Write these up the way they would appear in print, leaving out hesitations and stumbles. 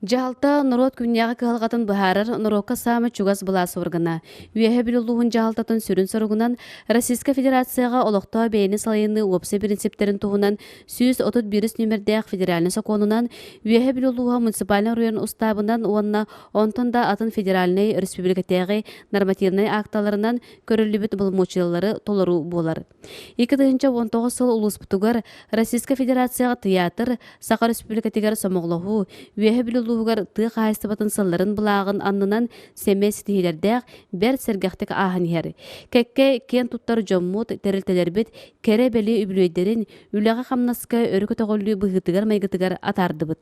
Дьаһалта норуот күннээҕи кыһалҕатын быһаарар норуокка саамай чугас былаас уоргана. Үөһээ Бүлүү улууһун дьаһалтатын сүрүн соругунан Российскай Федерацияҕа олохтоох бэйэни салайыныы уопсай принциптэрин туһунан 131 нүөмэрдээх федеральнай сокуонунан Үөһээ Бүлүү улууһа муниципальнай оройуон устаабынан уонна онтон да атын федеральнай республикатааҕы нормативнай акталарынан көрүллүбүт боломуочуйалары толоруу буолар. 2019 сыл улууспутугар Российскай Федерацияҕа тыйаатыр, Саха Республикатыгар сомоҕолоһуу, Үөһэ Бүлүү улууһугар тыа хаһаайыстыбатын сылларын былааҕын аннынан сэмэй ситиһиилэрдээх бэрт сэргэхтик ааһан иһэр. Кэккэ киэн туттар дьоммут, тэрилтэлэрбит кэрэ-бэлиэ үбүлүөйдэрин үлэҕэ-хамнаска өрө көтөҕүллүү быһыытыгар-майгытыгар атаардыбыт.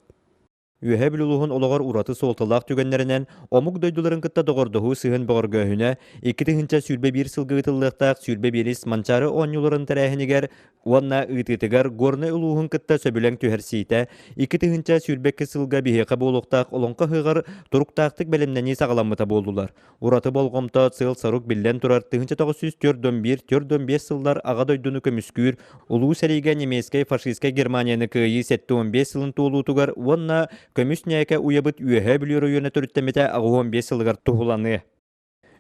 Үөһээ Бүлүү улууһун олоҕор ураты суолталаах түгэннэринэн омук дойдуларын кытта доҕордоһуу сыһыан бөҕөргөөһүнэ 2021 сылга ыытыллыахтаах 25 Манчаары оонньууларын тэрээһинигэр уонна ыытыытыгар Горнай улууһун кытта сөбүлэҥ түһэрсиитэ 2022 сылга биһиэхэ буолуохтаах Олоҥхо ыһыаҕар туруктаахтык бэлэмнэнии саҕаламмыта буоллулар. Ураты болҕомто сыал-сорук биллэн турар 1941-45 сыллар Аҕа дойдуну көмүскүүр Улуу сэриигэ немецкэй фашистскай Германияны кыайыы 75 сылын туолуутугар уонна көмүс ньээкэ уйабыт Үөһээ Бүлүү оройуона төрүттэммитэ 85 сылыгар туһуланыа.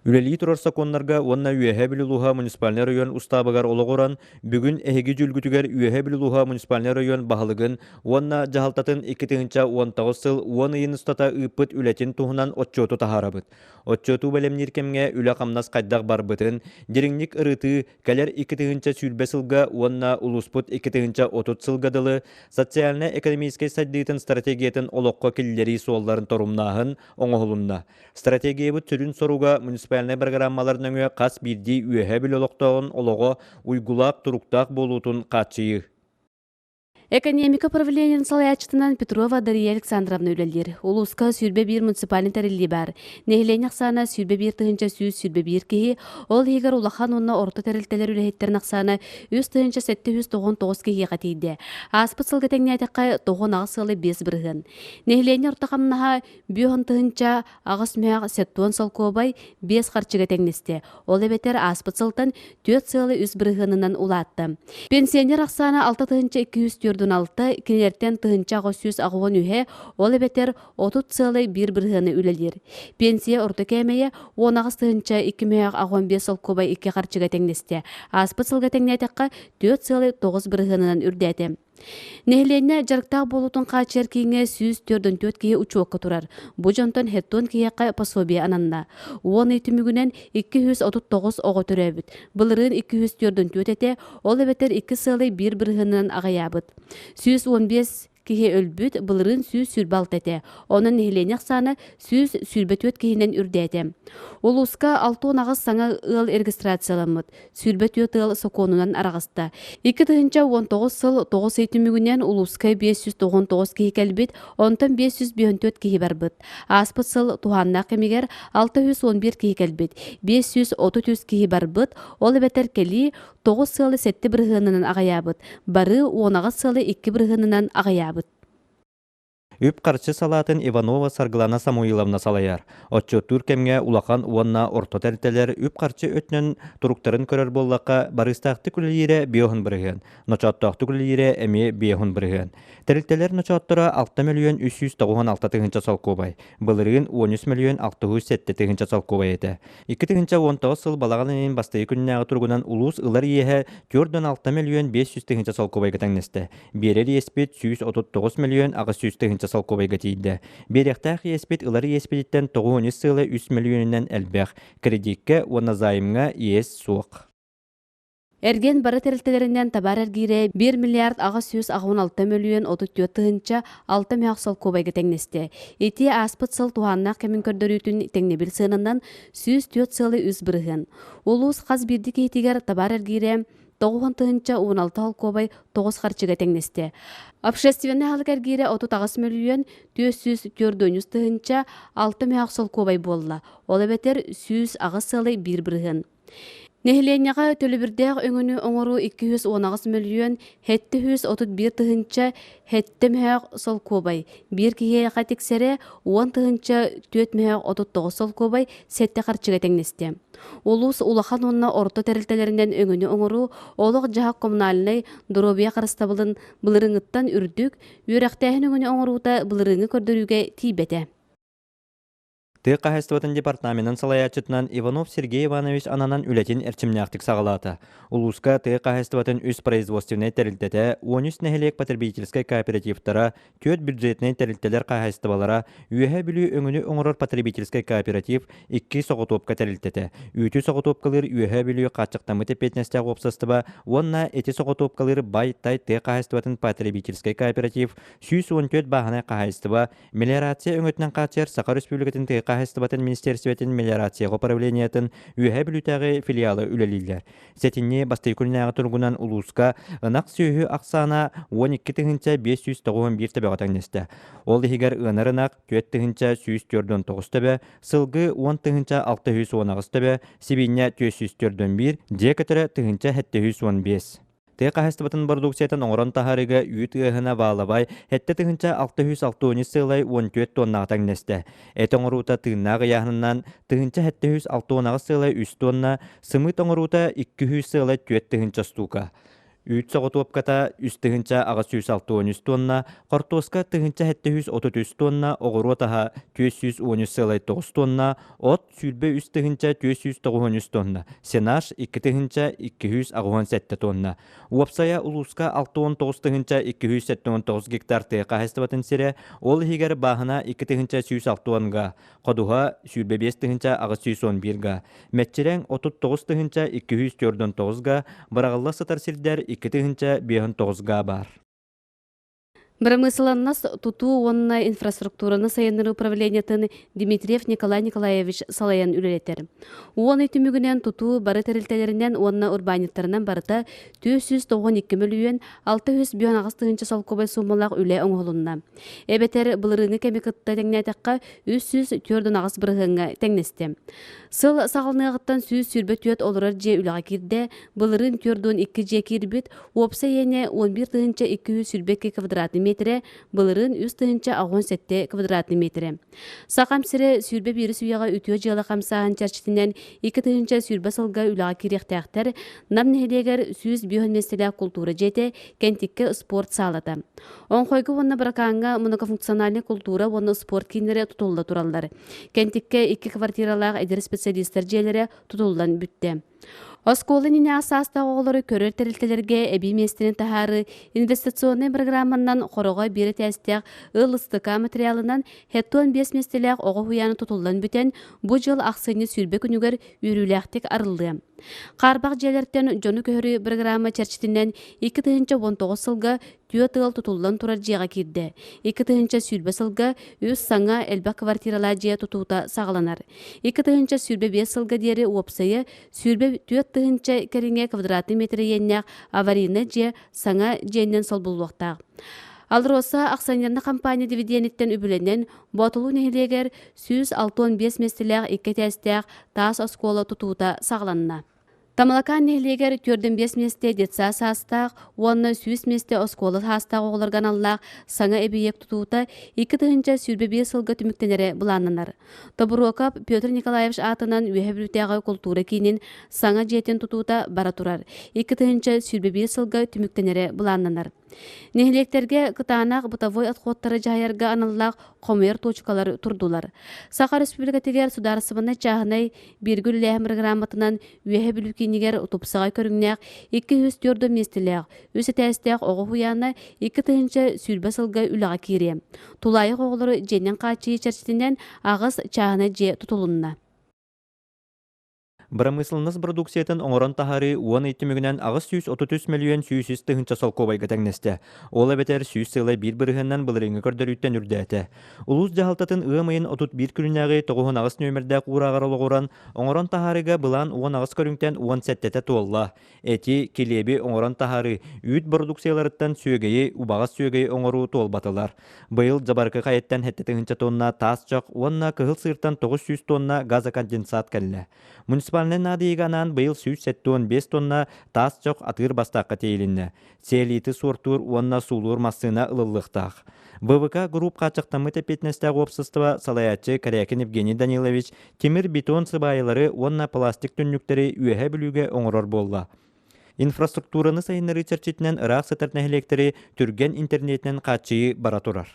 Үлэлии турар сокуоннарга уонна Үөһээ Бүлүү улууһа муниципальнай оройуон устаабыгар олоҕуран, бүгүн эһиги дьүүлгүтүгэр Үөһээ Бүлүү улууһа муниципальнай оройуон баһылыгын уонна дьаһалтатын 2019 сыл уон ыйын устата ыыппыт үлэтин туһунан отчуоту таһаарабыт. Отчуоту бэлэмниир кэмҥэ үлэ-хамнас хайдах барбытын, дириҥник ырытыы, кэлэр 2020 сылга уонна улууспут 2030 сылга дылы социально-экономическай сайдыытын стратегиятын олоххо киллэрии суолларын торумнааһын оҥоһулунна. Стратегиябыт сүрүн соруга муниципальнай программалар нөҥүө хас биирдии Үөһээ Бүлүү олохтооҕун олоҕо уйгулаах, туруктаах буолуутун хааччыйыы. Экономика управлениетын салайааччытынан Петрова Дария Александровна үлэлиир. Улууска 21 муниципальнай тэриллии баар. Нэһилиэнньэ ахсаана 21 121 киһи, ол иһигэр улахан уонна орто тэрилтэлэр үлэһиттэрин ахсаана 3799 киһиэхэ тиийдэ. Ааспыт сылга тэҥнээтэххэ, 98 сыалы 5 бырыһыан. Нэһилиэнньэ орто хамнаһа 5 тыһыынча аҕыс мөһөөх сеттуон солкуобай биэс харчыга тэҥнэстэ. Ол эбэтэр ааспыт сылтан түөрт сыалы үс бырыһыанынан улаатта. Пенсионер ахсаана 6246, кинилэртэн 1883 үһэ, ол эбэтэр 30 сыалай биир бырыһыаны үлэлиир. Пенсия орто кээмэйэ 18 тыһыынча 2 мөһөөх 85 солкуобай икки харчыга тэҥнэстэ. Ааспыт сылга тэҥнээтэххэ, 4 сыалай 9 бырыһыанынан үрдээтэ. Нэһилиэнньэ дьарыктаах буолуутун хааччыйар кииҥҥэ 144 киһи учуокка турар. Бу дьонтон хеттон киһиэхэ пособие ананна. Уон ый түмүгүнэн 239 оҕо төрөөбүт. Былырыын 244 этэ, ол эбэтэр икки сыалай биир бырыһыанынан аҕыйаабыт. 115 киһи өлбүт, былырыын 126 этэ. Онон нэһилиэнньэ ахсаана 124 киһинэн үрдээтэ. Улууска 68 саҥа ыал регистрацияламмыт. 24 ыал сокуонунан араҕыста. 2019 сыл 9 ый түмүгүнэн улууска 599 киһи кэлбит, онтон 554 киһи барбыт. Ааспыт сыл туһааннаах кэмигэр 611 киһи кэлбит, 533 киһи барбыт, ол эбэтэр кэлии 9 сыалы 7 бырыһыанынан аҕыйаабыт, барыы 18 сыалы 2 бырыһыанынан аҕыйаабыт. Үп-харчы салаатын Иванова Саргылана Самуиловна салайар. Отчуоттуур кэмҥэ улахан уонна орто тэрилтэлэр үп-харчы өттүнэн туруктарын көрөр буоллахха, барыыстаахтык үлэлиирэ биоһун бырыһыан, ночооттоохтук үлэлиирэ эмиэ биоһун бырыһыан. Тэрилтэлэр ночоотторо 6 мөлүйүөн 396 тыһыынча солкуобай, былырыын 13 мөлүйүөн 607 тыһыынча солкуобай этэ. 2019 сыл балаҕан ыйын бастакы күннээҕи туругунан улуус ылар иэһэ 46 мөлүйүөн 500 тыһыынча солкуобайга тэҥнэстэ. Биэрэр иэспит 139 мөлүйүөн 800 тыһыынча солкуобайга тиийдэ. Биэриэхтээх иэспит ылар иэспититтэн 93 сыала 3 мөлүйүөнүнэн элбэх. Кредиккэ уонна займҥа иэс суох. Эргиэн бары тэрилтэлэринэн табаар эргиирэ 1 миллиард 886 мөлүйүөн 34 тыһыынча 6 мөһөх солкуобайга тэҥнэстэ. Ити ааспыт сыл туһааннаах кэмин көрдөрүүтүн тэҥнэбил сыананан 104 сыалы 3 бырыһыан. Улуус хас биирдии киһитигэр табаар эргиирэ 90 тыһыынча 16 холкуобай 9 харчыга тэҥнэстэ. Общественнай аһылык эргиирэ 38 мөлүйүөн 443 тыһыынча 6 мөһөөх солкуобай буолла. Ол эбэтэр 108 сыалай биир бырыһыан. Нэһилиэнньэҕэ төлөбүрдээх өҥөнү оҥоруу 218 мөлүйүөн 731 тыһыынча 7 мөһөөх солкуобай, биир киһиэхэ тиксэрэ 10 тыһыынча 4 мөһөөх 39 солкуобай 7 харчыга тэҥнэстэ. Улуус улахан уонна орто тэрилтэлэринэн өҥөнү оҥоруу олох-дьаһах коммунальнай доруобуйа харыстабылын былырыыҥҥыттан үрдүк, үөрэхтээһин өҥөнү оҥоруута былырыыҥҥы көрдөрүүгэ тиийбэтэ. Тыа хаһаайыстыбатын департаменын салайааччытынан Иванов Сергей Иванович ананан үлэтин эрчимнээхтик саҕалаата. Улууска тыа хаһаайыстыбатын үс производственнай тэрилтэтэ, 13 нэһилиэк потребительскай кооперативтара, түөрт бюджетнай тэрилтэлэр хаһаайыстыбалара, Үөһээ Бүлүү өҥөнү оҥорор потребительскай кооператив, икки соҕотуопка тэрилтэтэ, үүтү соҕотуопкалыыр Үөһээ Бүлүү хааччахтаммыт эппиэтинэстээх уопсастыба уонна эти соҕотуопкалыыр Бай-Тай тыа хаһаайыстыбатын потребительскай кооператив, 114 бааһынай хаһаайыстыба, Мелиорация өҥөтүнэн хааччыйар Саха Өрөспүүбүлүкэтин тыа хаһаайыстыбатын министиэристибэтин мелиорацияҕа управлениетын Үөһээ Бүлүүтээҕи филиала үлэлииллэр. Сэтинньи бастакы күннээҕи туругунан улууска ынах сүөһү ахсаана 12 591 төбөҕө тэҥнэстэ. Ол иһигэр ыанар ынах 4 149 төбө, сылгы 10 618 төбө, сибиинньэ 441, дьиэ көтөрө 1715. Тыа хаһаайыстыбатын бородууксуйатын оҥорон таһаарыыга үүт ыаһына баалабай 7663 сыалай 14 тоннаҕа тэҥнэстэ. Эт оҥоруута тыыннаах ыйааһынынан 1768 сыалай 3 тонна, сымыыт оҥоруута 200 сыалай 4 тыһыынча штука. Үүт соҕотуопката 3863 тонна, хортуоска 1733 тонна, оҕуруот аһа 413 сыалай 9 тонна, от 23 493 тонна, сенаж 2 287 тонна. Уопсайа улууска 69 279 гектар тыа хаһаайыстыбатын сирэ, ол иһигэр бааһына 2160 га, ходуһа 25 811 га, мэччирэҥ 39 249 га, быраҕылла сытар сирдэр 2059 га баар. Бырамыысыланнас тутуу уонна инфраструктураны сайыннарыы управлениетын Дмитриев Николай Николаевич салайан үлэлэтэр. Уон ый түмүгүнэн тутуу бары тэрилтэлэринэн уонна урбаанньыттарынан барыта 492 мөлүйүөн 658 тыһыынча солкуобай суумалаах үлэ оҥоһулунна. Эбэтэр былырыыҥҥы кэми кытта тэҥнээтэххэ 348 бырыһыаҥҥа тэҥнэстэ. Сыл саҕаланыаҕыттан 124 олорор дьиэ үлэҕэ киирдэ, былырыын 42 дьиэ киирбит, Уопсай иэнэ 11 222 квадратный миэтэрэ, былырыын 3 87 квадратный миэтэрэ. Сахам сирэ 21 үйэҕэ үтүө дьыала хамсааһын чэрчитинэн 2020 сылга үлэҕэ киириэхтээхтэр Нам нэһилиэгэр 105 миэстэлээх култуура дьиэтэ, Кэнтиккэ спорт саалата. Оҥхойго уонна Быракааҥҥа многофункциональнай култуура уонна спорт кииннэрэ тутулла тураллар. Кэнтиккэ икки квартиралаах эдэр специалистар дьиэлэрэ тутуллан бүттэ. Оскуола иннинээҕи саастаах оҕолору көрөр тэрилтэлэргэ эбии миэстэни таһаарыы инвестиционнай программанан хороҕо биир этээстээх ыл-ыстыкаа материалынан 75 миэстэлээх оҕо уһуйаана тутуллан бүтэн, бу дьыл ахсынньы 20 күнүгэр үөрүүлээхтик арыллыа. Хаарбах дьиэлэртэн дьону көһөрүү программа чэрчитинэн 2019 сылга түөрт ыал тутуллан турар дьиэҕэ киирдэ. 2020 сылга үс саҥа элбэх квартиралаах дьиэ тутуута саҕаланар. 2025 сылга диэри уопсайа 24 тыһыынча кэриҥэ квадратный метр иэннээх аварийнай дьиэ саҥа дьиэнэн солбуллуохтаах. АЛРОСА акционернай компания дивидениттэн үбүлэнэн Боотулуу нэһилиэгэр 165 миэстэлээх икки этээстээх таас оскуола тутуута саҕаланна. Тамалакаан нэһилиэгэр 45 миэстэ детсад саастаах уонна 100 миэстэ оскуола саастаах оҕолорго аналлаах саҥа эбийиэк тутуута 2025 сылга түмүктэнэрэ былааннанар. Тобуруокап Петр Николаевич аатынан Үөһээ Бүлүүтээҕи култуура киинин саҥа дьиэтин тутуута бара турар. 2025 сылга түмүктэнэрэ былааннанар. Нэһилиэктэргэ кытаанах бытовой отходтары дьаһайарга аналлаах хомуйар туочукалар турдулар. Саха Республикатыгар судаарыстыбаннай чааһынай бииргэ үлэлээһин программатынан Үөһээ Бүлүү киинигэр тупсаҕай көрүҥнээх 204 миэстэлээх, үс этээстээх оҕо уһуйаана 2020 сылга үлэҕэ киириэ. Тулаайах оҕолору дьиэнэн хааччыйыы чэрчитинэн аҕыс чааһынай дьиэ тутулунна. Бырамыысыланнас бородууксуйатын оҥорон таһаарыы 10 ый түмүгүнэн 833 мөлүйүөн 103 тыһыынча солкуобайга тэҥнэстэ. Ол эбэтэр 100 сыала биир бырыһыанынан былырыыҥҥы көрдөрүүттэн үрдээтэ. Улуус дьаһалтатын ыам ыйын 31 күнүнээҕи 98 нүөмэрдээх уурааҕар олоҕуран, оҥорон таһаарыыга былаан 18 көрүҥтэн 17-тэ туолла. Эти, килиэби оҥорон таһаарыы, үүт бородууксуйаларыттан сүөгэйи, убаҕас сүөгэйи оҥоруу туолбатылар. Быйыл Дьабарыкы хайаттан 7 тыһыынча тонна таас чох уонна Кыһыл Сыыртан 900 тонна газоконденсат кэллэ. Муниципальнай наадыйыыга анаан быйыл 175 тонна таас чох атыыр бастаахха тиэйилиннэ. Сиэлиити суортуур уонна суулуур массыына ылыллыахтаах. ВВК Групп хааччахтаммыт эппиэтинэстээх уопсастыба салайааччы Корякин Евгений Данилович тимир бетон сыбаайалары уонна пластик түннүктэри Үөһээ Бүлүүгэ оҥорор буолла. Инфраструктураны сайыннарыы чэрчитинэн ыраах сытар нэһилиэктэри түргэн интернетинэн хааччыйыы бара турар.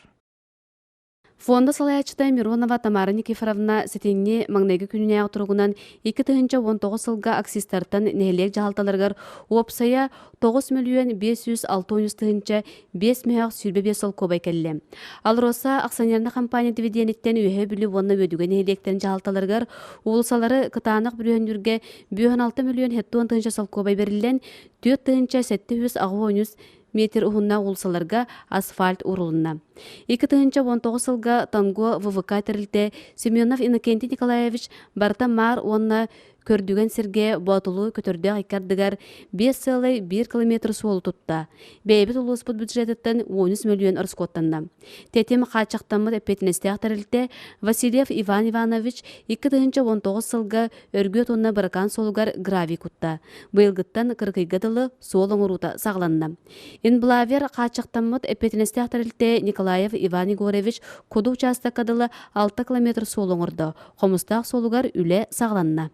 Фонда салайааччыта Миронова Тамара Никифоровна сэтинньи маҥнайгы күнүнээҕи туругунан 2019 сылга акцизтартан нэһилиэк дьаһалталарыгар уопсайа 9 мөлүйүөн 563 тыһыынча 5 мөһөөх 25 солкуобай кэллэ. АЛРОСА акционернай компания дивидениттэн Үөһээ Бүлүү уонна Үөдүгэ нэһилиэктэрин дьаһалталарыгар уулуссалары кытаанах бүрүөһүннүүргэ 56 мөлүйүөн 70 тыһыынча солкуобай бэриллэн, 4 тыһыынча 783 метр уһуннаах уулуссаларга асфальт уурулунна. 2019 сылга Танго ВВК тэрилтэ Семенов Иннокентий Николаевич барыта маар уонна көрдүгэн сиргэ Боотулу көтөрдөөх икки ардыгар 5 сыалай 1 километр суолу тутта. Бэйэбит улууспут бюджетыттан 13 мөлүйүөн ороскуоттанна. Тэтим хааччахтаммыт эппиэтинэстээх тэрилтэ Васильев Иван Иванович 2019 сылга Өргүөт уонна Быракаан суолугар гравий кутта. Быйылгыттан Кырыкыйга дылы суол оҥоруута саҕаланна. Инблавер хааччахтаммыт эппиэтинэстээх тэрилтэ Николаев Иван Егорович Куду учаастакка дылы 6 километр суол оҥордо. Хомустаах суолугар үлэ саҕаланна.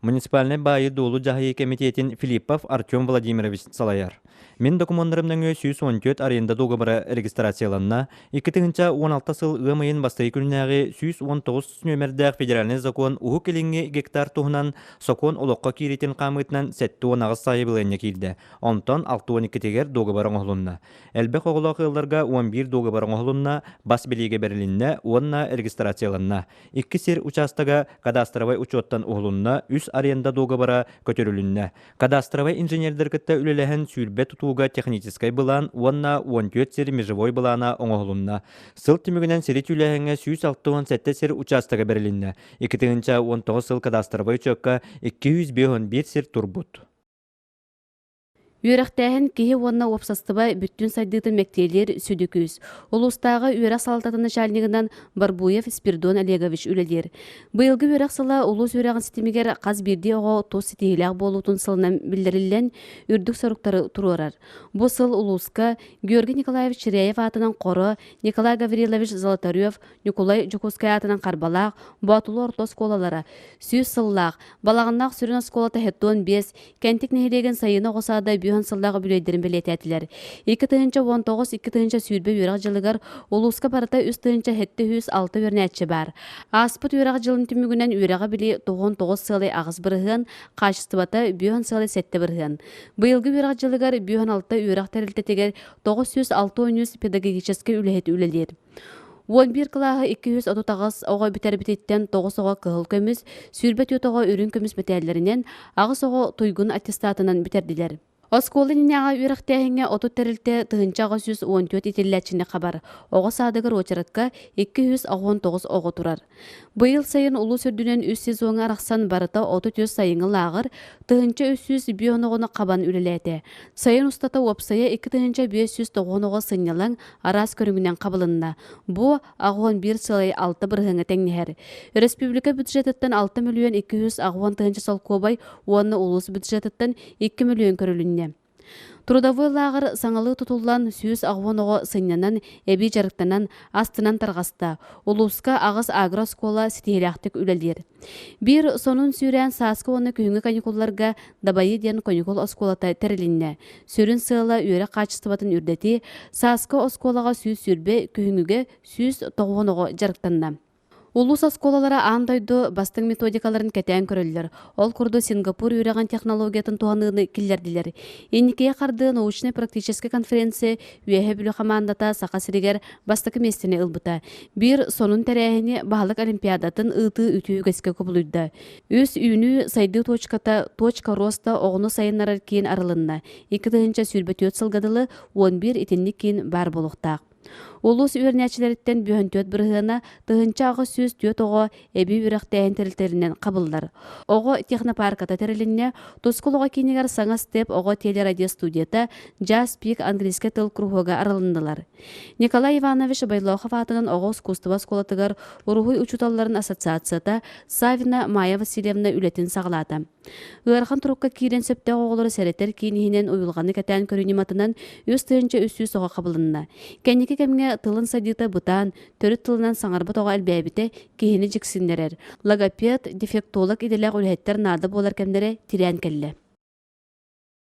Муниципальнай баайы-дуолу дьаһайыы кэмитиэтин Филиппов Артем Владимирович салайар. Мин докумуоннарым нөҥүө 114 аренда дуогабара регистрацияланна, 2016 сыл ыам ыйын бастакы күнүнээҕи 119 нүөмэрдээх федеральнай закон Уһук Илиҥҥи гектар туһунан сокуон олоххо киириитин хаамыытынан 78 сайабылыанньа киирдэ, онтон 62-тигэр дуогабар оҥоһулунна. Элбэх оҕолоох ыалларга 11 дуогабар оҥоһулунна, бас билиигэ бэрилиннэ уонна регистрацияланна. Икки сир учаастага кадастровай учуоттан уһулунна, үс аренда дуогабара көтүрүлүннэ. Кадастровай инженердэр кытта үлэлэһэн сүүрбэ тутууга техническэй былаан уонна 14 сир межевой былаана оҥоһулунна. Сыл түмүгүнэн сири түүлээһиҥҥэ 167 сир учаастага бэрилиннэ. 2019 сыл кадастровай учуокка 251 сир турбут. Үөрэхтээһин киһи уонна уопсастыба бүттүүн сайдыытын мэктиэлиир сүдү күүс. Улуустааҕы үөрэх салалтатын начальнигынан Барбуев Спирдон Олегович үлэлиир. Быйылгы үөрэх сыла улуус үөрэҕин ситимигэр хас биирдии оҕо тус ситиһиилээх буолуутун сылынан биллэриллэн, үрдүк соруктары туруорар. Бу сыл улууска Георгий Николаевич Чиряев аатынан Хоро, Николай Гаврилович Золотарев, Ньукулай Дьокуускай аатынан Харбалаах, Боотулу орто оскуолалара, 100 сыллаах, Балаҕаннаах сүрүн оскуолата 75, Кэнтик нэһилиэгин сайыны оҕо саада бүһөн сыллаах үбүлүөйдэрин бэлиэтээтилэр. 2019-2020 үөрэх дьылыгар улууска барыта 3706 үөрэнээччи баар. Ааспыт үөрэх дьылын түмүгүнэн үөрэҕи билии 99 сыалай 8 бырыһыан, хаачыстыбата бүһөн сыалай 7 бырыһыан. Быйылгы үөрэх дьылыгар бүһөн алта үөрэх тэрилтэтигэр 963 педагогическай үлэһит үлэлиир. 11 кылааһы 238 оҕо бүтэрбититтэн 9 оҕо кыһыл көмүс, 24 оҕо үрүҥ көмүс мэтээллэринэн, 8 оҕо туйгун аттестатынан бүтэрдилэр. Оскуола иннинээҕи үөрэхтээһиҥҥэ 30 тэрилтэ 1814 итиллээччини хабар. Оҕо саадыгар уочаракка 289 оҕо турар. Быйыл сайын улуус үрдүнэн үс сезоҥҥа арахсан барыта 33 сайыҥҥы лааҕыр 1350 оҕону хабан үлэлээтэ. Сайын устата уопсайа 2590 оҕо сынньалаҥ араас көрүҥүнэн хабылынна. Бу 81 сылай 6 бырыһыаҥҥа тэҥнэһэр. Өрөспүүбүлүкэ бюджетыттан 6 мөлүйүөн 280 тыһыынча солкуобай уонна улуус бюджетыттан 2 мөлүйүөн көрүлүннэ. Трудовой лааҕыр саҥалыы тутуллан, 180 оҕо сынньанан, эбии дьарыктанан, астынан тарҕаста. Улууска аҕыс агрооскуола ситиһиилээхтик үлэлиир. Биир сонун сүүрээн сааскы уонна күһүҥҥү каникулларга Дабайыы диэн каникул оскуолата тэрилиннэ. Сүрүн сыала үөрэх хаачыстыбатын үрдэтии, сааскы оскуолаҕа 120, күһүҥҥүгэ 190 оҕо дьарыктанна. Улуус оскуолалара аан дойду бастыҥ методикаларын кэтээн көрөллөр. Ол курдук Сингапур үөрэҕин технологиятын туһаныыны киллэрдилэр. Инникигэ хардыы научнай-практическай конференция Үөһээ Бүлүү хамаандата Саха сиригэр бастакы миэстэни ылбыта. Биир сонун тэрээһини баһылык олимпиадатын ыытыы үтүө үгэскэ кубулуйда. Үс үүнүү сайдыы точката «Точка роста» оҕону сайыннарар киин арылынна. 2024 сылга дылы 11 итинник киин баар буолуохтаах. Улуус үөрэнээччилэриттэн 54 бырыһыана 1804 оҕо эбии үөрэхтээһин тэрилтэлэринэн хабыллар. Оҕо технопарката тэрилиннэ, Тускул оҕо киинигэр саҥа степ оҕо телерадиостудията, Jazz Peak английскай тыл куруһуога арылыннылар. Николай Иванович Бойлохов аатынан оҕо искусство оскуолатыгар уруһуй учууталларын ассоциацията Савина Майя Васильевна үлэтин саҕалаата. Ыарахан турукка киирэн сөптөөх оҕолору сэрэтэр киин иһинэн уйулҕаны кэтээн көрүү ньыматынан 3300 оҕо хабылынна. Кэнники кэмҥэ тылын сайдыыта бытаан, төрүт тылынан саҥарбат оҕо элбээбитэ киһини дьиксиннэрэр. Логопед, дефектолог идэлээх үлэһиттэр наада буолар кэмнэрэ тирээн кэллэ.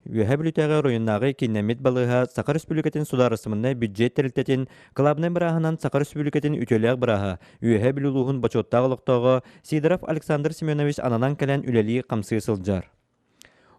Үөһээ Бүлүүтээҕи оройуоннааҕы кииннэммит балыыһа Саха Республикатын судаарыстыбаннай бюджет тэрилтэтин кылаабынай бырааһынан Саха Республикатын үтүөлээх бырааһа, Үөһээ Бүлүү улууһун бочуоттаах олохтооҕо Сидоров Александр Семенович ананан кэлэн үлэлии-хамсыы сылдьар.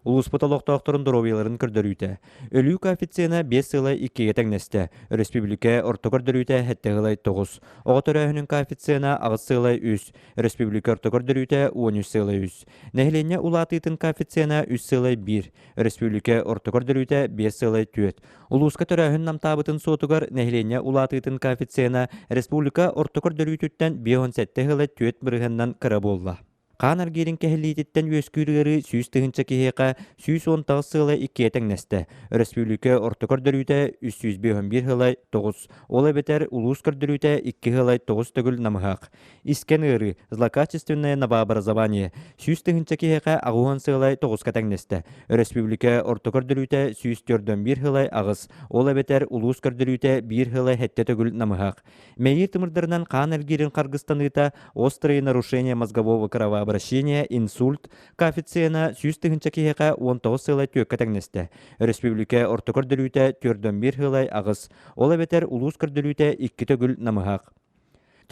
Улууспут олохтоохторун доруобуйаларын көрдөрүүтэ. Өлүү коэффициена 5 сыла иккигэ тэҥнэстэ. Өрөспүүбүлүкэ орто көрдөрүүтэ 7,9. Оҕо төрөөһүнүн коэффициена 8,3. Өрөспүүбүлүкэ орто көрдөрүүтэ 13,3. Нэһилиэнньэ улаатыытын коэффициена 3,1. Өрөспүүбүлүкэ орто көрдөрүүтэ 5,4. Улууска төрөөһүн намтаабытын суотугар нэһилиэнньэ улаатыытын коэффициена республика орто көрдөрүүтүттэн 57,4 бырыһыанынан кыра буолла. Хаан эргиирин кэһиллиититтэн үөскүүр ыарыы 100 тыһыынча киһиэхэ 119 сыала иккигэ тэҥнэстэ. Өрөспүүбүлүкэ орто көрдөрүүтэ 351 сылай 9, ол эбэтэр улуус көрдөрүүтэ 2 сылай 9 төгүл намыһах. Искэн ыарыы, злокачественное новообразование, 100 тыһыынча киһиэхэ 80 сыалай 9-ка тэҥнэстэ. Өрөспүүбүлүкэ орто көрдөрүүтэ 141 сылай 8, ол эбэтэр улуус көрдөрүүтэ 1 сылай 7 төгүл намыһах. Мэйии тымырдарынан хаан эргиирин харгыстаныыта, острые нарушения мозгового кровообращения, инсульт, коэффициена 100 тыһыынча киһиэхэ 19 сыала түөккэ тэҥнэстэ. Өрөспүүбүлүкэ орто көрдөрүүтэ 4,1 сыалай 8, ол эбэтэр улуус көрдөрүүтэ 2 төгүл намыһах.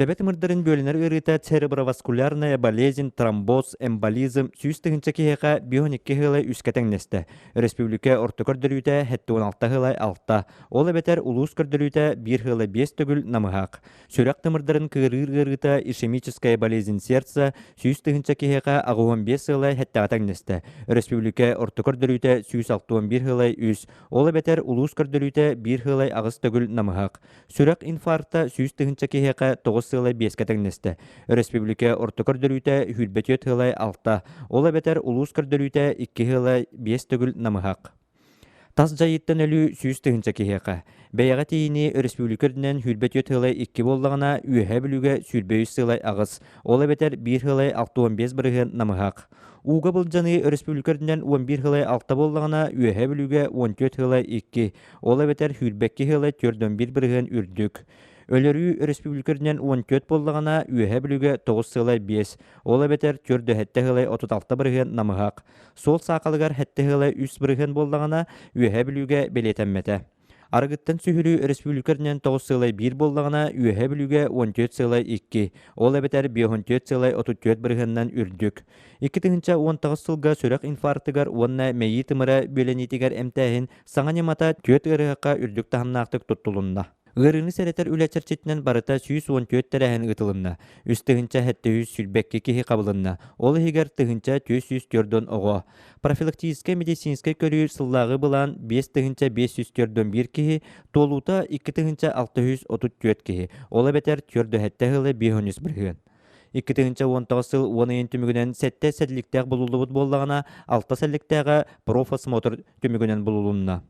Төбө тымырдарын бүөлэнэр ыарыыта цереброваскулярная болезнь, тромбоз, эмболизм 100 тыһыынча киһиэхэ 52 сыала үскэ тэҥнэстэ. Өрөспүүбүлүкэ орто көрдөрүүтэ 76 сыалай 6, Ол эбэтэр улуус көрдөрүүтэ биир сыла биэс төгүл намыһах. Сүрэх тымырдарын кыарыыр ыарыыта ишемическая болезнь сердца 100 тыһыынча киһиэхэ 85 сыла сэттэҕэ тэҥнэстэ. Өрөспүүбүлүкэ орто көрдөрүүтэ 161 сылай үс, ол эбэтэр улуус көрдөрүүтэ биир сылай аҕыс төгүл намыһах. Сүрэх инфаркта 100 тыһыынча киһиэхэ 9 сыла биэскэ тэҥнэстэ. Өрөспүүбүлүкэ орто көрдөрүүтэ 24 сылай алта, ол эбэтэр улуус көрдөрүүтэ 2 сылай биэс төгүл намыһах. Тас дьайыыттан өлүү 100 тыһыынча киһиэхэ. Бэйэҕэ тиийинии өрөспүүбүлүкэ үрдүнэн 24 сылай икки буоллаҕына, Үөһээ Бүлүүгэ 23 сылай аҕыс, ол эбэтэр биир сылай 65% намыһах. Ууга былдьаныы өрөспүүбүлүкэ үрдүнэн 11 сылай алта буоллаҕына, Үөһээ Бүлүүгэ 14 сылай икки, ол эбэтэр 22 сылай 41% үрдүк. Өлөрүү өрөспүүбүлүкэ үрдүнэн 14 буоллаҕына, Үөһээ Бүлүүгэ 9 сылай биэс, ол эбэтэр 47 сылай 36% намыһах. Суол саахалыгар сэттэ ыала 3% буоллаҕына, Үөһээ Бүлүүгэ бэлиэтэммэтэ. Арыгыттан сүһүрүү өрөспүүбүлүкэ үрдүнэн 9 сыалай биир буоллаҕына, Үөһээ Бүлүүгэ 14 сыалай икки, ол эбэтэр 54 сыалай 34 бырыһыанынан үрдүк. 2019 сылга сүрэх инфарктыгар уонна мэйии тымыра бүөлэниитигэр эмтээһин саҥа ньымата түөрт ыарыһахха үрдүк таһымнаахтык туттулунна. Ыарыыны сэрэтэр үлэ чэрчитинэн барыта 114 тэрээһин ыытылынна. 3722 киһи хабылынна, ол иһигэр 1444 оҕо. Профилактическай медицинскэй көрүү сыллааҕы былаан 5541 киһи, туолуута 2634 киһи, ол эбэтэр 47 сылы 53 бырыһыан. 2019 сыл 10 ыйын түмүгүнэн сэттэ сэлликтээх булуллубут буоллаҕына, алта сэлликтээҕэ профосмотр түмүгүнэн булулунна.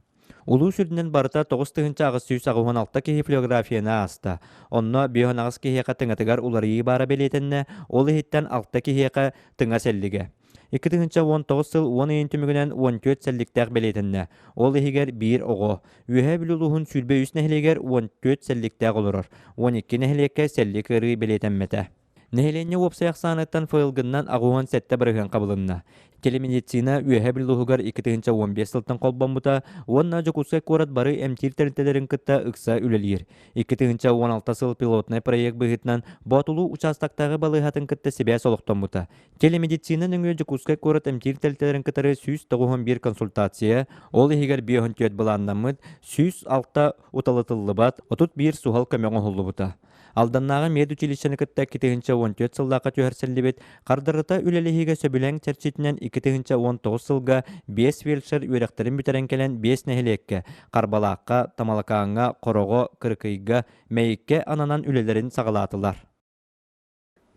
Улуус үрдүнэн барыта 9886 киһи флюорографияны ааста. Онно 58 киһиэхэ тыҥатыгар уларыйыы баара бэлиэтэннэ, ол иһиттэн 6 киһиэхэ тыҥа сэллигэ. 2019 сыл 10 ыйын түмүгүнэн 14 сэлликтээх бэлиэтэннэ. Ол иһигэр биир оҕо. Үөһээ Бүлүү улууһун 23 нэһилиэгэр 14 сэлликтээх олорор. 12 нэһилиэккэ сэллик ыарыы бэлиэтэммэтэ. Нэһилиэнньэ уопсай ахсааныттан ФЛГ-нан 87% хабылынна. Телемедицина Үөһээ Бүлүү улууһугар 2015 сылтан холбоммута уонна Дьокуускай куорат бары эмтиир тэрилтэлэрин кытта ыкса үлэлиир. 2016 сыл пилотнай проект быһыытынан Боотулуу учаастактааҕы балыыһатын кытта сибээс олохтоммута. Телемедицина нөҥүө Дьокуускай куорат эмтиир тэрилтэлэрин кытары 191 консультация, ол иһигэр 54 былааннаммыт, 106 уталытыллыбат, 31 суһал көмө оҥоһуллубута. Алданнааҕы медучилищены кытта 2014 сыллаахха түһэрсиллибит хардарыта үлэлэһиигэ сөбүлэҥ чэрчитинэн 2019 сылга биэс фельдшер үөрэхтэрин бүтэрэн кэлэн биэс нэһилиэккэ Харбалаахха, Тамалакааҥҥа, Хороҕо, Кырыкыйга, Мэйиккэ ананан үлэлэрин саҕалаатылар.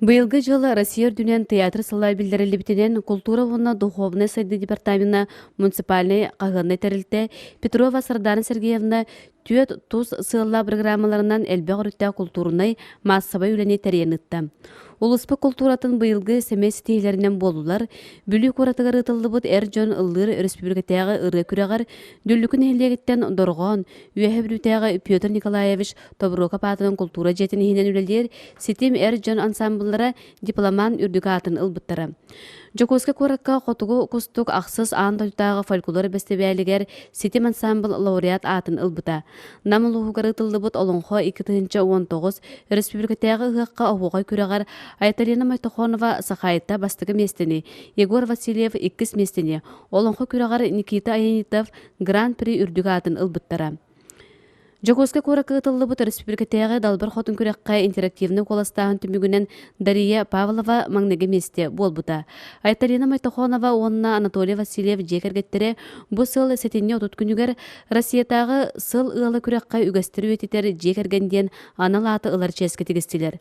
Быйылгы дьыл Россия үрдүнэн тыйаатыр сыла биллэриллибитинэн култуура уонна духовнай сайдыы департамена муниципальнай хаһыаннай тэрилтэ Петрова Сардана Сергеевна түөрт тус сыаллаах программаларынан элбэх өрүттээх култуурунай маассабай үлэни тэрийэн ыытта. Улууспут култууратын быйылгы сэмэй ситиһиилэринэн буоллулар Бүлүү куоратыгар ыытыллыбыт эр дьон ыллыыр өрөспүүбүлүкэтээҕи ырыа күрэҕэр Дүллүкү нэһилиэгиттэн Дорҕоон, Үөһэ Бүлүүтээҕи Петр Николаевич Тобуруокап аатынан култуура дьиэтин иһинэн үлэлиир Ситим эр дьон ансаамбыллара дипломант үрдүк аатын ылбыттара. Дьокуускай куоракка Хотугу кустук ахсыс аан дойдутааҕы фольклор бэстибээлигэр Ситим ансаамбыл лауреат аатын ылбыта. Нам улууһугар ыытыллыбыт Олоҥхо 2019 өрөспүүбүлүкэтээҕи ыһыахха оһуохай күрэҕэр Айталина Мойтохонова Сахаайта бастакы миэстэни, Егор Васильев иккис миэстэни, Олоҥхо күрэҕэр Никита Аянитов Гран-при үрдүк аатын ылбыттара. Дьокуускай куоракка ыытыллыбыт өрөспүүбүлүкэтээҕи Далбар Хотун күрэххэ интерактивнай куоластааһын түмүгүнэн Дария Павлова маҥнайгы миэстэ буолбута. Айталина Мойтохонова уонна Анатолий Васильев дьиэ кэргэттэрэ бу сыл сэтинньи 30 күнүгэр Россиятааҕы Сыл ыала күрэххэ үгэстэри үйэтитэр дьиэ кэргэн диэн анал ааты ылар чиэскэ тигистилэр.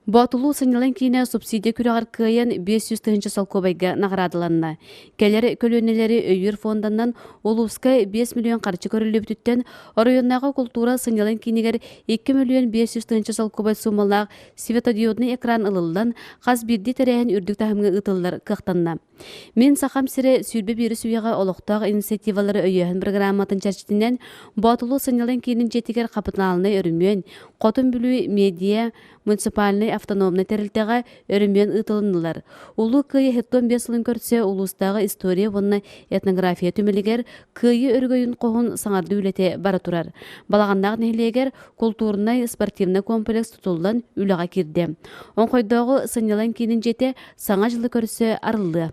Боотулуу сынньалаҥ киинэ субсидия күрэҕэр кыайан 500 тыһыынча солкуобайга наҕараадаланна. Кэлэр көлүөнэлэри өйүүр фонданан улууска 5 миллион харчы көрүллүбүтүттэн оройуоннааҕы култуура сынньалаҥ киинигэр 2 миллион 500 тыһыынча солкуобай суумалаах светодиодный экран ылыллан, хас биирдии тэрээһин үрдүк таһымҥа ыытыллар кыахтанна. Мин Сахам сирэ 21 үйэҕэ олохтоох инициативалары өйөөһүн программатын чэрчитинэн Боотулуу сынньалаҥ киинин дьиэтигэр хапытаалынай өрөмүөн, Хотун Бүлүү медиа муниципальнай автономнай тэрилтэҕэ өрөмүөн ыытылыннылар. Улуу Кыайыы 75 сылын көрсө улуустааҕы история уонна этнография түмэлигэр Кыайыы өрөгөйүн хоһун саҥардыы үлэтэ бара турар. Балаҕаннаах нэһилиэгэр култуурунай спортивнай комплекс тутуллан үлэҕэ киирдэ. Оҥхойдооҕу сынньалаҥ киинин дьиэтэ Саҥа дьылы көрсө арыллыа.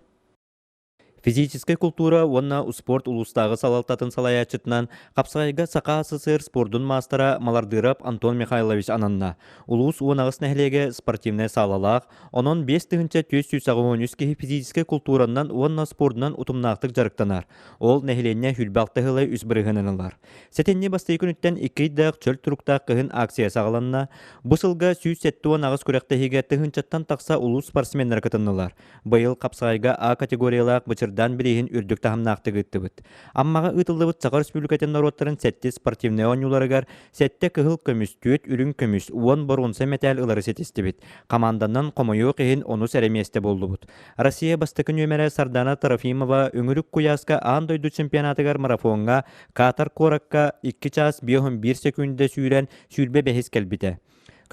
Физическэй култуура уонна успуорт улуустааҕы салалтатын салайааччытынан хапсаҕайга Саха СССР спордун маастара Малардыров Антон Михайлович ананна. Улуус 18 нэһилиэгэ спортивнай саалалаах, онон 5483 киһи физическэй култууранан уонна спордунан утумнаахтык дьарыктанар. Ол нэһилиэнньэ сүүрбэ ыла үс бырыһыанын ылар. Сэтинньи бастакы күнүттэн икки ыйдаах чөл туруктаах кыһын акция саҕаланна. Бу сылга 178 күрэхтэһиигэ тыһыынчаттан тахса улуус спортсменнара кытыннылар. Быйыл хапсаҕайга А категориялаах Бычырдаан бирииһин үрдүк таһымнаахтык ыыттыбыт. Аммаҕа ыытыллыбыт Саха Республикатын норуоттарын сэттис спортивнай оонньууларыгар сэттэ кыһыл көмүс, түөрт үрүҥ көмүс, уон боруонса мэтээл ылары ситистибит. Хамаанданан хомойуох иһин онус эрэ миэстэ буоллубут. Россия бастакы нүөмэрэ Сардана Трофимова өҥүрүк куйааска аан дойду чемпионатыгар марафоҥҥа Катар куоракка 2 чаас 51 секүндэ сүүрэн 25 кэлбитэ.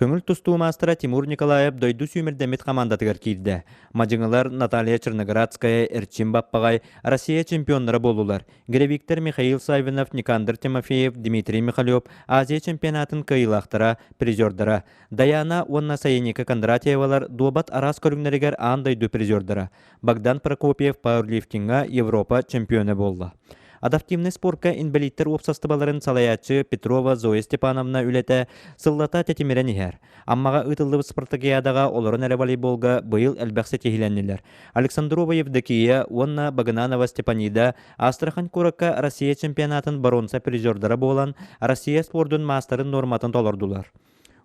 Көҥүл тустуу маастара Тимур Николаев дойду сүүмэрдэммит хамаандатыгар киирдэ. Мадьыҥылар Наталья Черноградская, Эрчим Баппаҕай Россия чемпионнара буоллулар. Гиревиктэр Михаил Саввинов, Никандр Тимофеев, Дмитрий Михалев Азия чемпионатын кыайыылаахтара, призердара. Даяна уонна Саяника Кондратьевалар дуобат араас көрүҥнэригэр аан дойду призердара. Богдан Прокопьев пауэрлифтиҥҥа Европа чемпиона буолла. Адаптивнай спорка инбэлииттэр уопсастыбаларын салайааччы Петрова Зоя Степановна үлэтэ сыллата тэтимирэн иһэр. Аммаҕа ыытыллыбыт спартакиадаҕа олорон эрэ волейболга быйыл элбэх ситиһиилэннилэр. Александрова Евдокия уонна Багынанова Степанида Астрахань куоракка Россия чемпионатын боруонса призердара буолан, Россия спордун маастарын нуорматын толордулар.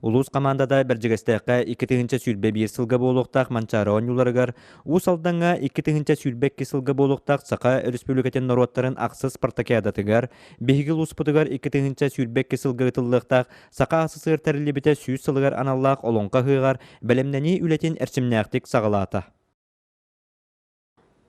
Улуус хамаандата Бэрдьигэстээххэ 2021 сылга буолуохтаах Манчаары оонньууларыгар, Уус Алдаҥҥа 2022 сылга буолуохтаах Саха Өрөспүүбүлүкэтин норуоттарын ахсыс спартакиадатыгар, биһиги улууспутугар 2022 сылга ыытыллыахтаах Саха АССР тэриллибитэ 100 сылыгар аналлаах Олоҥхо ыһыаҕар бэлэмнэнии үлэтин эрчимнээхтик саҕалаата.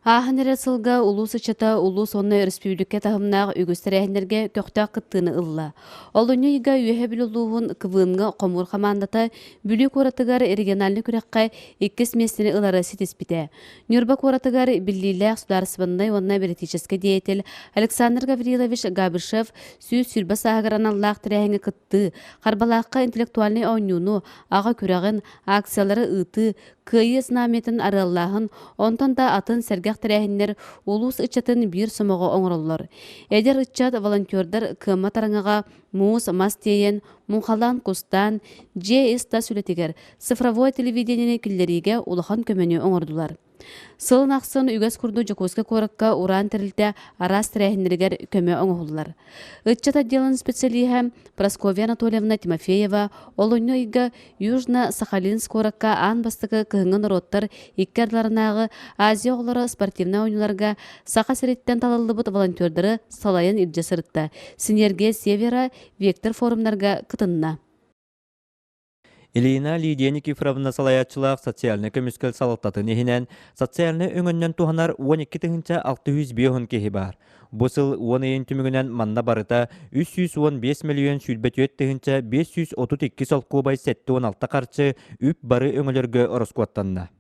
Ааһан эрэр сылга улуус ыччата улуус уонна өрөспүүбүлүкэ таһымнаах үгүс тэрээһиннэргэ көхтөөх кыттыыны ылла. Олунньу ыйга Үөһээ Бүлүү улууһун КВН-ҥа хомуур хамаандата Бүлүү куоратыгар региональнай күрэххэ иккис миэстэни ылары ситиспитэ. Ньурба куоратыгар биллиилээх судаарыстыбаннай уонна бэлитиичэскэй деятель Александр Гаврилович Габышев 120 сааһыгар аналлаах тэрээһиҥҥэ кыттыы, Харбалаахха интеллектуальнай оонньууну, аҕа күрэҕин, акциялары ыытыы, Кыайыы знамятын арыаллааһын, онтон да атын сэргэх элбэх тэрээһиннэр улуус ыччатын биир сомоҕо оҥороллор. Эдэр ыччат волонтердар кыаммат араҥаҕа муус, мас тиэйэн, муҥхалаан, кустаан, дьиэ ис-тас үлэтигэр цифровой телевидениени киллэриигэ улахан көмөнү оҥордулар. Сылын ахсын үгэс курдук Дьокуускай куоракка Ураан тэрилтэ араас тэрээһиннэригэр көмө оҥоһуллар. Ыччат отделын специалиһа Прасковья Анатольевна Тимофеева олунньу ыйга Южно-Сахалинск куоракка аан бастакы кыһыҥҥы норуоттар икки ардыларынааҕы Азия оҕолоро спортивнай оонньууларга Саха сириттэн талыллыбыт волонтердары салайан илдьэ сырытта. Синергия Севера Вектор форумнарга кытынна. Ильина Лидия Никифоровна салайааччылаах социальнай көмүскэл салалтатын иһинэн социальнай өҥөннөн туһанар 12 605 киһи баар. Бу сыл 10 ыйын түмүгүнэн манна барыта 315 миллион 24 тыһыынча 532 солкуобай 76 харчы үп бары өҥөлөргө ороскуоттанна.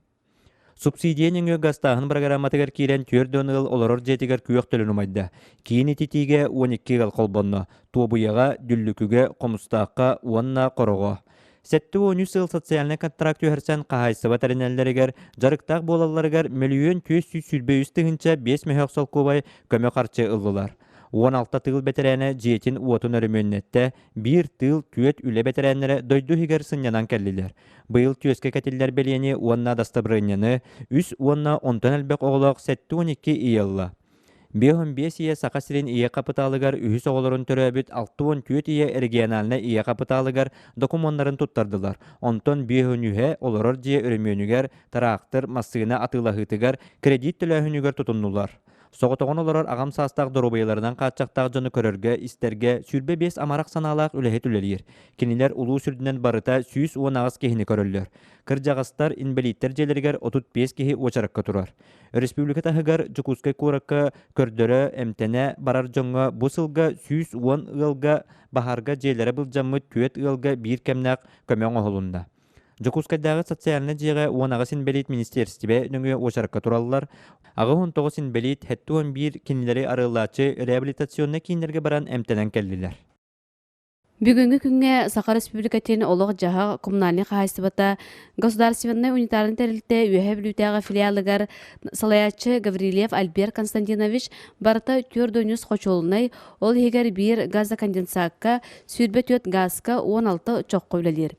Субсидия нөҥүө гастааһын бырагырааматыгар киирэн 40 ыал олорор дьиэтигэр күөх төлөн умайда. Киин ититиигэ 12 ыал холбонно. Туобуйаҕа, Дүллүкүгэ, Хомустаахха уонна Хороҕо. 73 ыал социальнай контракт түһэрсэн хаһаайыстыба тэринэллэригэр, дьарыктаах буолалларыгар мөлүйүөн 423 тыһыынча 5 мөһөөх солкуобай көмө харчы ыллылар. 16 тыыл бэтэрээнэ дьиэтин уотун өрөмүөннэттэ, биир тыыл түөрт үлэ бэтэрээннэрэ дойду иһигэр сынньанан кэллилэр. Быйыл түөскэ кэтиллэр бэлиэни уонна дастабырыанньаны үс уонна онтон элбэх оҕолоох 72 ийэ ылла. 55 ийэ Саха сирин ийэ хапытаалыгар үһүс оҕолорун төрөөбүт 64 ийэ региональнай ийэ хапытаалыгар докумуоннарын туттардылар. Онтон 53-үһэ олорор дьиэ өрөмүөнүгэр, тыраахтыр, массыына атыылаһыытыгар, кредит төлөөһүнүгэр тутуннулар. Соҕотоҕун олорор аҕам саастаах доруобуйаларынан хааччахтаах дьону көрөргө-истэргэ 25 амарах санаалаах үлэһит үлэлиир. Кинилэр улуус үрдүнэн барыта 118 киһини көрөллөр. Кырдьаҕастар, инбэлииттэр дьиэлэригэр 35 киһи уочаракка турар. Өрөспүүбүлүкэ таһыгар Дьокуускай куоракка көрдөрө, эмтэнэ барар дьоҥҥо бу сылга 110 ыалга баһаарга дьиэлэрэ былдьаммыт түөрт ыалга биир кэмнээх көмө оҥоһулунна. Дьокуускайдааҕы социальнай дьиэҕэ 18 инбэлиит министиэристибэ нөҥүө уочаракка тураллар. 89 инбэлиит, 71 кинилэри арыаллааччы реабилитационнай кииннэргэ баран эмтэнэн кэллилэр. Бүгүҥҥү күҥҥэ Саха Республикатын олох-дьаһах коммунальнай хаһаайыстыбата государственнай унитарнай тэрилтэ Үөһээ Бүлүүтээҕи филиалыгар салайааччы Гаврильев Альберт Константинович барыта 403 хочуолунай, ол иһигэр биир газоконденсакка, 24 газка, 16 чоххо үлэлиир.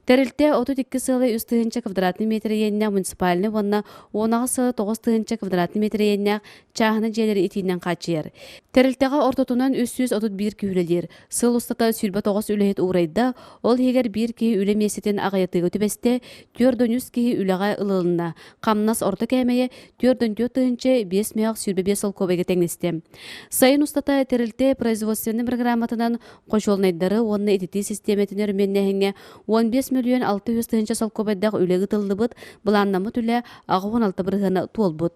Тэрилтэ 32 сыалай 3 тыһыынча квадратный метр иэннээх муниципальнай уонна 18 сыала 9 тыһыынча квадратный метр иэннээх чааһынай дьиэлэри итиинэн хааччыйар. Тэрилтэҕэ ортотунан 331 киһи үлэлиир. Сыл устата 29 үлэһит уурайда, ол иһигэр биир киһи үлэ миэстэтин аҕыйатыыга түбэстэ, 403 киһи үлэҕэ ылылынна. Хамнас орто кээмэйэ 404 тыһыынча 5 мөөх 25 солкуобайга тэҥнэстэ. Сайын устата тэрилтэ производственнай программатынан Хочуолунайдары уонна ититии систиэмэтин өрөмүөннээһиҥҥэ 15 мөлүйүөн 600 тыһыынча солкуобайдаах үлэ ыытыллыбыт, былааннаммыт үлэ 86 бырыһыана туолбут.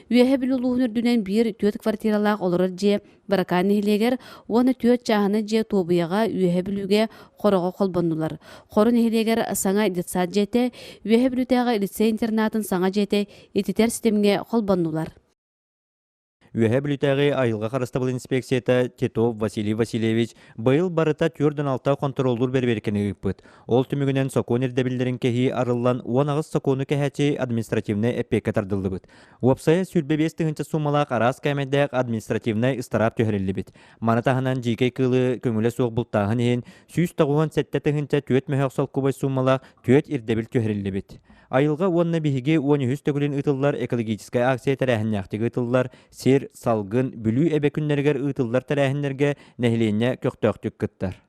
Үөһэ Бүлүү улууһун үрдүнэн биир түөрт квартиралаах олорор дьиэ Быракаан нэһилиэгэр уонна түөрт чааһынай дьиэ Туобуйаҕа, Үөһэ Бүлүүгэ, Хороҕо холбоннулар. Хоро нэһилиэгэр саҥа детсад дьиэтэ, Үөһэ Бүлүүтээҕи лицей-интернатын саҥа дьиэтэ ититэр ситимҥэ холбоннулар. Үөһээ Бүлүүтээҕи айылҕа харыстабыл инспекцията Титов Василий Васильевич быйыл барыта 46 хонтуруоллуур бэрэбиэркэни ыыппыт. Ол түмүгүнэн сокуон ирдэбиллэрин кэһии арыллан 18 сокуону кэһээччи административнай эппиэккэ тардыллыбыт. Уопсайа 25 тыһыынча суумалаах араас кээмэйдээх административнай ыстараап түһэриллибит. Маны таһынан дьиикэй кыылы көҥүлэ суох бултааһын иһин 197 тыһыынча 4 мөһөөх солкуобай суумалаах 4 ирдэбил түһэриллибит. Айылҕа уонна биһиги 13 төгүлүн ыытыллар экологическай акция тэрээһиннээхтик ыытыллар, сир, салгын, Бүлүү эбэ күннэригэр ыытыллар тэрээһиннэргэ нэһилиэнньэ көхтөөхтүк кыттар.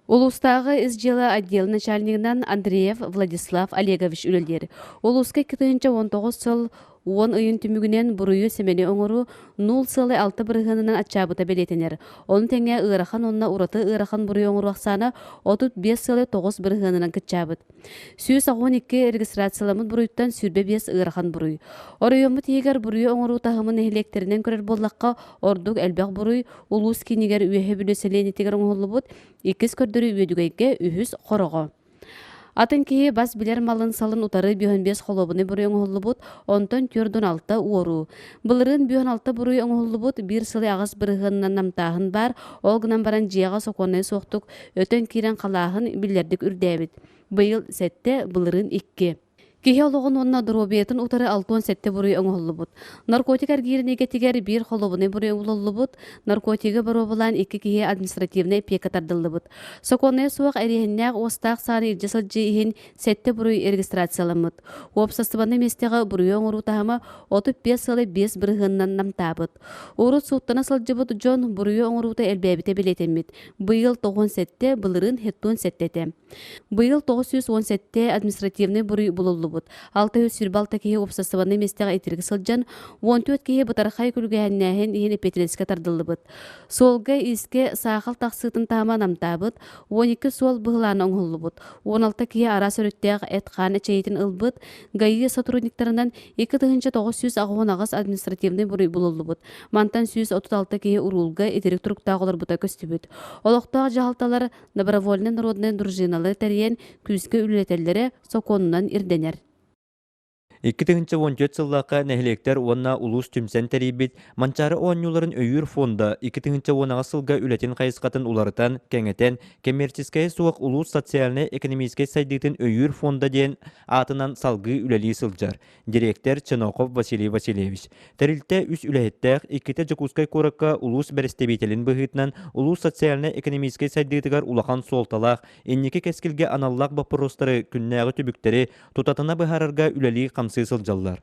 Улуустааҕы ис дьыала отделын начальнигынан Андреев Владислав Олегович үлэлиир. Улууска 2019 сыл 10 ыйын түмүгүнэн буруйу сэмэни оҥоруу 0,6 бырыһыанынан аччаабыта бэлиэтэнэр. Ону тэҥэ ыарахан уонна ураты ыарахан буруйу оҥоруу ахсаана 35,9 бырыһыанынан кыччаабыт. 182 регистрацияламмыт буруйтан 25 ыарахан буруй. Оройуоммут иһигэр буруйу оҥоруу таһымын нэһилиэктэринэн көрөр буоллахха, ордук элбэх буруй улуус киинигэр Үөһэ Бүлүү сэлиэнньэтигэр оҥоһуллубут, иккис көрдөрүү Үөдүгэйгэ, үһүс Хороҕо. Атын киһи бас билэр малын-салын утары 55 холуобунай буруй оҥоһуллубут, онтон 46 уоруу. Былырыын 56 буруй оҥоһуллубут, биир сылы аҕыс бырыһыанынан намтааһын баар, ол гынан баран дьиэҕэ сокуоннай суохтук өтөн киирэн халааһын биллэрдик үрдээбит. Быйыл сэттэ, былырыын икки. Киһи олоҕун уонна доруобуйатын утары 67 буруй оҥоһуллубут. Наркотик эргиирин эйгэтигэр биир холуобунай буруй оҥоһуллубут, наркотигы боруобалаан икки киһи административнай эпиэкэ тардыллыбыт. Сокуоннайа суох эриэһиннээх уостаах сааны илдьэ сылдьыы иһин сэттэ буруй регистрацияламмыт. Уопсастыбаннай миэстэҕэ буруйу оҥоруу таһыма 35 сылы 5 бырыһыанынан намтаабыт. Урут сууттана сылдьыбыт дьон буруйу оҥоруута элбээбитэ бэлиэтэммит. Быйыл 97, былырыын 77 этэ. Быйыл 917 административнай буруй булуллубут. 626 киһи уопсастыбаннай миэстэҕэ итирик сылдьан, 14 киһи бытархай күлүгэһэннээһин иһин эппиэтинэскэ тардыллыбыт. Суолга-иискэ саахал тахсыытын таһыма намтаабыт, 12 суол быһылаана оҥоһуллубут, 16 киһи араас өрүттээх эт-хаан эчэйиитин ылбыт, ГАИ сотрудниктарынан 2988 административнай буруй булуллубут. Мантан 136 киһи уруулга итирик туруктаах олорбута көстүбүт. Олохтоох дьаһалталар добровольнай народнай дружиналары тэрийэн күүскэ үлэлэтэллэрэ сокуонунан ирдэнэр. 2014 сыллаахха нэһилиэктэр уонна улуус түмсэн тэрийбит Манчаары оонньууларын өйүүр фонда 2018 сылга үлэтин хайысхатын уларытан, кэҥэтэн, коммерческайа суох улуус социальнай-экономическай сайдыытын өйүүр фонда диэн аатынан салгыы үлэлии сылдьар. Дириэктэр Ченохов Василий Васильевич. Тэрилтэ үс үлэһиттээх, иккитэ Дьокуускай куоракка улуус бэрэстэбиитэлин быһыытынан улуус социальнай-экономическай сайдыытыгар улахан суолталаах, инники кэскилгэ аналлаах боппуруостары, күннээҕи түбүктэри тутатына быһаарарга үлэлии-хамсыы сылдьаллар.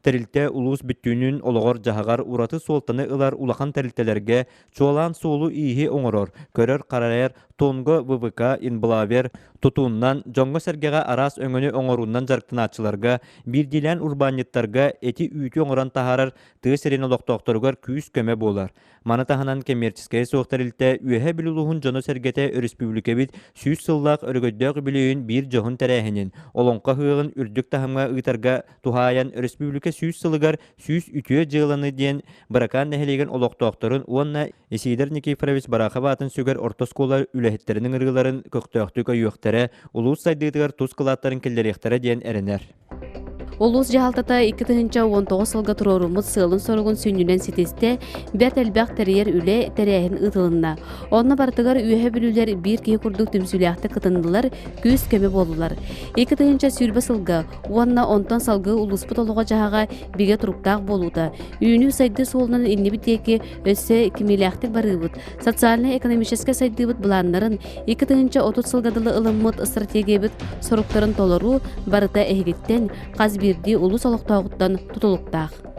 Тэрилтэ улуус бүттүүнүн олоҕор-дьаһаҕар ураты суолтаны ылар улахан тэрилтэлэргэ чуолаан суолу-ииһи оҥорор, көрөр-харайар Тонго ВВК, Инблавер, тутууннан, дьоҥҥо-сэргэҕэ араас өҥөнү оҥоруунан дьарыктанааччыларга, биирдиилээн урбаанньыттарга эти-үүтү оҥорон таһаарар тыа сирин олохтоохторугар күүс-көмө буолар. Маны таһынан кэммиэрчискэйэ суох тэрилтэ Үөһээ Бүлүү улууһун дьоно-сэргэтэ өрөспүүбүлүкэбит 100 сыллаах өрөгөйдөөх үбүлүөйүн биир дьоһун тэрээһинин, Олоҥхо ыһыаҕын үрдүк таһымҥа ыытарга туһаайан өрөспүүбүлүкэ 100 сылыгар 100 үтүө дьыаланы диэн Быракаан нэһилиэгин олохтоохторун уонна Исидор Никифорович Барахов аатын сүгэр орто оскуола үлэһиттэрин ыҥырыыларын көхтөөхтүк өйүөхтэрэ, улуус сайдыытыгар тус кылааттарын киллэриэхтэрэ диэн эрэнэр. Улуус дьаһалтата 2019 сылга туруоруммут сыалын-соругун сүнньүнэн ситистэ, бэрт элбэх тэрийэр үлэ, тэрээһин ыытылынна. Онно барытыгар Үөһэ Бүлүүлэр биир киһи курдук түмсүүлээхтик кытыннылар, күүс-көмө буоллулар. 2020 сылга уонна онтон салгыы улууспут олоҕо-дьаһаҕа бигэ туруктаах буолуута, үүнүү-сайдыы суолунан иннибит диэки өссө кимиилээхтик барыыбыт, социальнай-экономическай сайдыыбыт былааннарын 2030 сылга дылы ылыммыт стратегиябыт соруктарын толоруу барыта эһигиттэн, хас биирдии улуус олохтооҕуттан тутулуктаах.